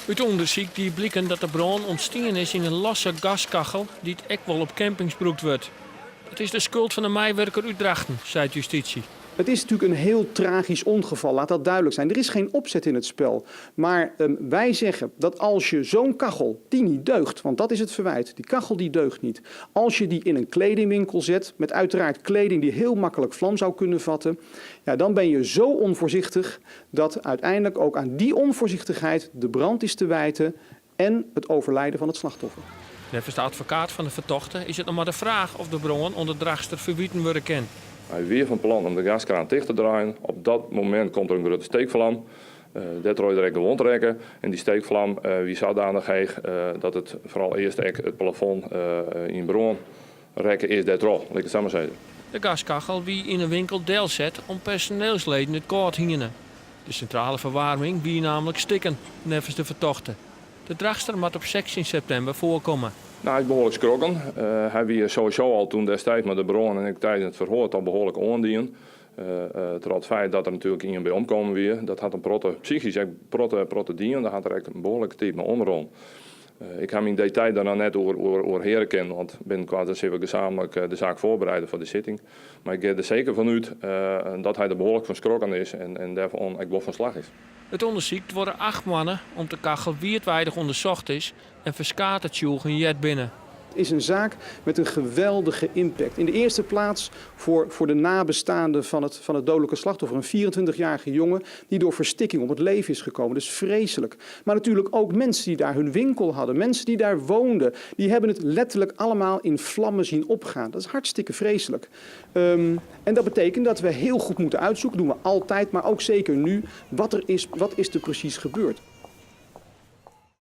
Ut ûndersyk die bliken dat de brân ûntstien is yn in losse gaskachel dy't ek wol op campings brûkt wurdt. It is de skuld fan de meiwurker út Drachten, seit justysje. Het is natuurlijk een heel tragisch ongeval, laat dat duidelijk zijn. Er is geen opzet in het spel. Maar wij zeggen dat als je zo'n kachel, die niet deugt, want dat is het verwijt, die kachel die deugt niet. Als je die in een kledingwinkel zet, met uiteraard kleding die heel makkelijk vlam zou kunnen vatten, ja, dan ben je zo onvoorzichtig dat uiteindelijk ook aan die onvoorzichtigheid de brand is te wijten en het overlijden van het slachtoffer. Neffens de advokaat fan de fertochte is it noch mar de fraach oft de brân oan de Drachtster ferwiten wurde kin. Hy wie fan plan om de gaskraan ticht te draaien. Op dat momint komt der in grutte steekflam. Dêrtroch is er ek gewond rekke. En dy steekflam wie sadanich heech dat it foaral earst ek it plafond yn brân rekke is dêrtroch, lit ik it sa mar sizze. De gaskachel wie yn 'e winkel delset om't personeelsleden it kâld hiene. De sintrale ferwaarming wie namelijk stikken, neffens de fertochte. De Drachtster moat op 16 septimber foarkomme. Nou, hy is behoarlik skrokken. Hy wie sowieso al toen destiids mei de brân en ek tidens it ferhoar al behoarlik oandien. Troch it feit dat der natuerlik ien by omkommen wie. Dat hat in protte psychysk ek protte, protte dien. Dêr hat er ek in behoarlike tiid mei omrûn. Ik ha him yn detail dêr noch net oer, oer, oer hearre kinnen, want binnenkoart dan sille we gesamentlik de saak foarbereide foar de sitting. Mar ik gean der seker fan út dat hy der behoarlik fan skrokken is en, en dêrfan ek wol fan slach is. It ûndersyk duorre 8 moanne om't de kachel wiidweidich ûndersocht is en ferskate tsjûgen heard binne. Het is een zaak met een geweldige impact. In de eerste plaats voor de nabestaanden van het dodelijke slachtoffer. Een 24-jarige jongen die door verstikking om het leven is gekomen. Dat is vreselijk. Maar natuurlijk ook mensen die daar hun winkel hadden. Mensen die daar woonden. Die hebben het letterlijk allemaal in vlammen zien opgaan. Dat is hartstikke vreselijk. En dat betekent dat we heel goed moeten uitzoeken, doen we altijd, maar ook zeker nu, wat is er precies gebeurd.